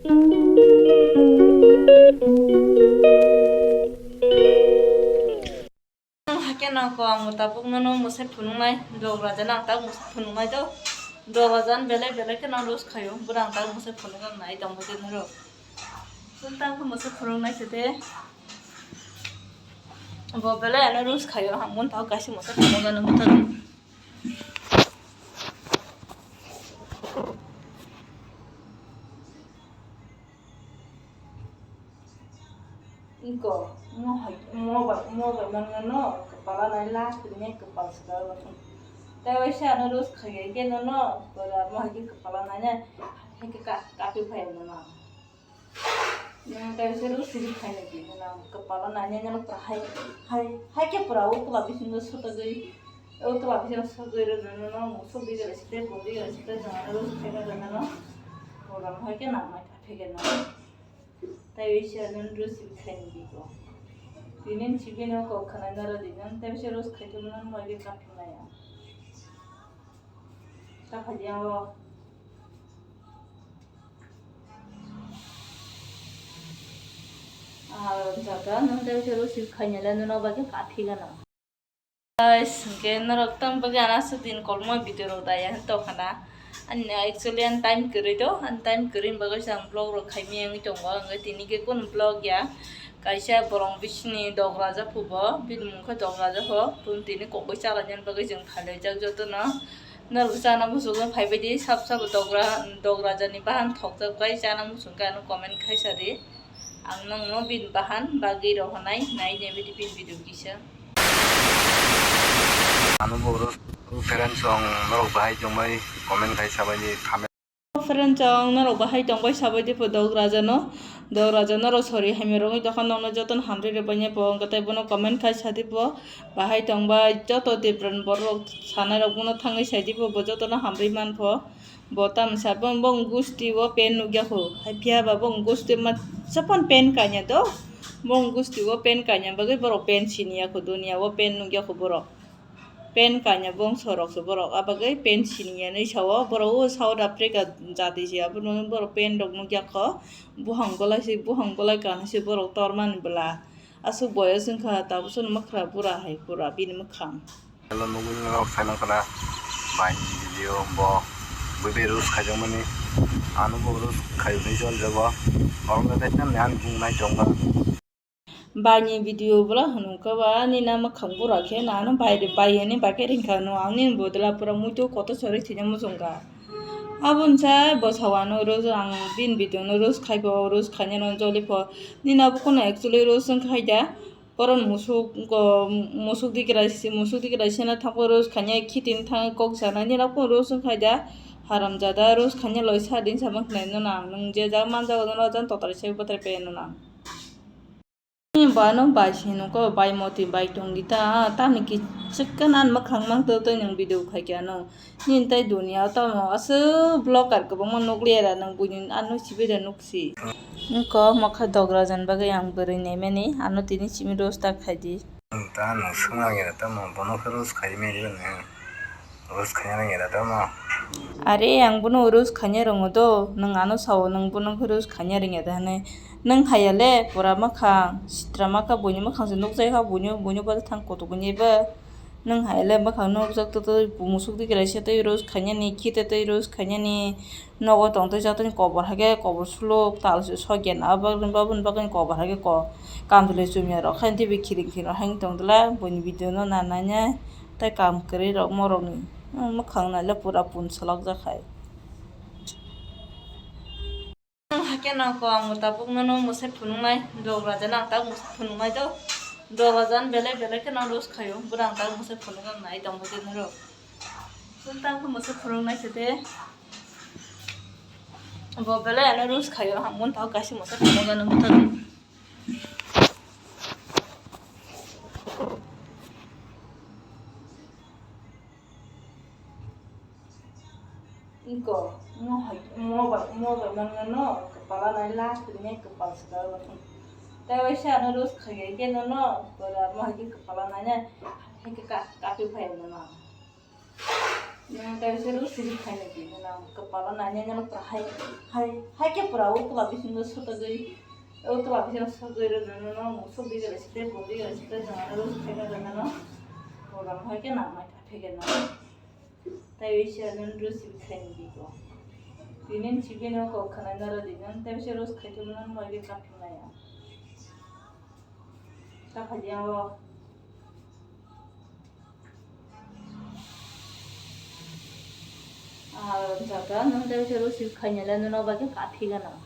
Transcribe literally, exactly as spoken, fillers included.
Hakhe nang ko ang bo tabuk nono mwsai phunuknai, dok raja nang tabuk mwsai phunuknai do. Dok raja ni belai belai khe nang roast khaio, bwrang tabuk mwsai phunuknai tongma khe norok. Tang khe mwsai phunuknai se de. Bo belai ano roast khaio, hamgun tau kaisa mwsai phunuknai bwtharni. Inko, mo hai, mo bai, mo bai mangano, kwpala nai la, kini kwpal sida. Tai waisa ano roast khagai khe nono, pura mo hai kwpala nai na, hai ka, kapi phai nono. Nang tai se roast sidi khai na di, nono kwpala nai na, nono pura hai, hai, hai khe pura o kwla bisingo sotogwi, o kwla bisingo sotogwi rw nono, musuk di gale site, bo di gale site, nono roast khai na nono, pura mo hai khe nang mai kha phege nono. Tai bisa nang roast sidi khai na di ko. Tini sibino kok khana nara di nang, tai bisa roast khai khe nono mai khe kapi maya. Kaphaliya o. Ah, jaga nang tei se roast khainai le nono bagwi kathi gana. Guys, hwnkhe norok tang bagwi ano aswk din kolmo video rok daya hin tongkhana. Ani actually ani time kwrwi do, ani time kwrwi ni bagwi se ang vlog rok khaimaya wngwi tongo, hwnkhe tini khe kunu vlog ya. Kaisa borong bisini dok raja phubo, bini mung khe dok raja pho, tun tini kokoi chalainani bagwi chwng thailaijak jotono. Norok chana muchungwi phaibaidi sab sabo dok ra-, dok rajani bahan thokjak bai chana muchungkhe ano comment khaisa di. Ang nokno bini bahan bagwi rohornai, nai naibidi bini video kisa. Ano bo oro friends rok norok bahai tongbai comment khaisa baidi comment. Friend chong norok bahai tongbai sabai dipo dok raja no, dok raja norok sori hamya rogwi tokha nokno jotono hamri rwbainai po wngkha tei bono comment khai sadi po bahai tongbai joto Tipra ni borok rok sanai rok bono thangwi sai dipo bo jotono hamri manpho bo tamsa bo bong gusti o pen nukya kho hai phiya ba bong gusti ma sapon pen kanya do bong gusti o pen kanya bagwi borok pen siniya kho duniya o pen nukya kho borok. Pen kanya bongso rok se borok, abagwi pen siniya hinwi sao, borok o South Africa jati se, abono borok pen rok nukya kho, buhang bolai se, buhang bolai kanwi se borok tormani bwla, aswk boyos wngkha, tabukhe mwkhra bura hai bura bini mwkhang. Hello, nugwi norok sai mankha na, bai video bo bui bai roast khaijakmani, ano bo roast khaijak nai jol jago, norok no khe tamni ani bung nai tongkha. Baini video bwla hwnwi khe ba nini mwkhang bura khe nano bai bai hwnwi bai khe ringkha no ang nini bodol pura muitu kotor chorwi thwina muchungkha. Aboni sa bwsao ano roast ang bini video no roast khai pho roast khaina no joli pho nini abo kono actually roast wng khai da boron musuk musuk dikrai musuk dikrai sena thangkhe roast khaina khitin thang kok sana nini abo kono roast wng khai da haramjada roast khaina loi sa din sa bang khnai no nang nwng je ja manjago no jan totrai se bwtrai pe no nang. Ni bano bai se nuko bai moti bai tongdi ta, tamni kichik kanan mwkhang mang twi twi nwng video khai khe ano. Nini tai dunia o tamo aswk vlogger kwbangma nukliya da nwng buini ano sibi da nuksi. Nwng kok mokha dok rajan bagwi ang bwrwi naimani ano tini simi roast ta khaidi. Ta nwng swngna ngira tamo bono khe roast khai mani nwng. Roast khaina rwngya da tamo? Are, ang bono roast khaina rwngo do, nwng ano sao, nwng bono khe roast khaina rwngya da hwnwi. Nwng haiya le, pura mwkhang, sitra ma kha, buini mwkhang se nukjai kha, buini, buini bo thang kutuk wngya bo. Nwng haiya le, mwkhang nukjak twi twi, musuk dikrai se tei roast khainani, khite tei roast khainani, nogo tong tei jatoni kobor hai khe, kobor suluk, tal se sogya na, aboni bagwi kobor hai khe ko, kamchwlwi chumya rok, haini tei bo khiring khiring rok hai tong dwla, buini video no na nai nai. Tei kam kwrwi rok morokni mwkhang naile pura pun swlak jak hai. Hakhe nang ko ang bo tabuk nono mwsai phunuknai, dok raja nang tabuk mwsai phunuknai do, dok raja ni belai belai khe nang roast khaio, bwrang tabuk mwsai phunuknai tongma khe norok. Tang khe mwsai phunuknai se de, bo belai ano roast khaio, ang bo tabuk kaisa mwsai phunuknai bwtharni. Inko, mo hai, mo bai, mo bai mangano, kwpala nai la, kini kwpal sida. Tai waisa ano roast khagai khe nono, pura mo hai khe kwpala nai na, hai khe ka, kapi phai nono. Nwng kaisa rw siri khaina di, nwng kwpalo nainai no pura hai, hai, hai khe pura o tola bisingo sotogwi, o tola bisingo sotogwi rw nwng no musuk bigre site, bo bigre site, nwng ano rw khaina rw nwng no pura hai khe nang mai kha phege no. Tai wi se nwng rw siri khaina di ko. Tini sibino kok khna naro di nwng, tai wi se rw khai thum nwng mai khe kaphi maya. Kapha di o. Ah, jaka nwng tei se rosik khainale nwng bagwi kaphigana.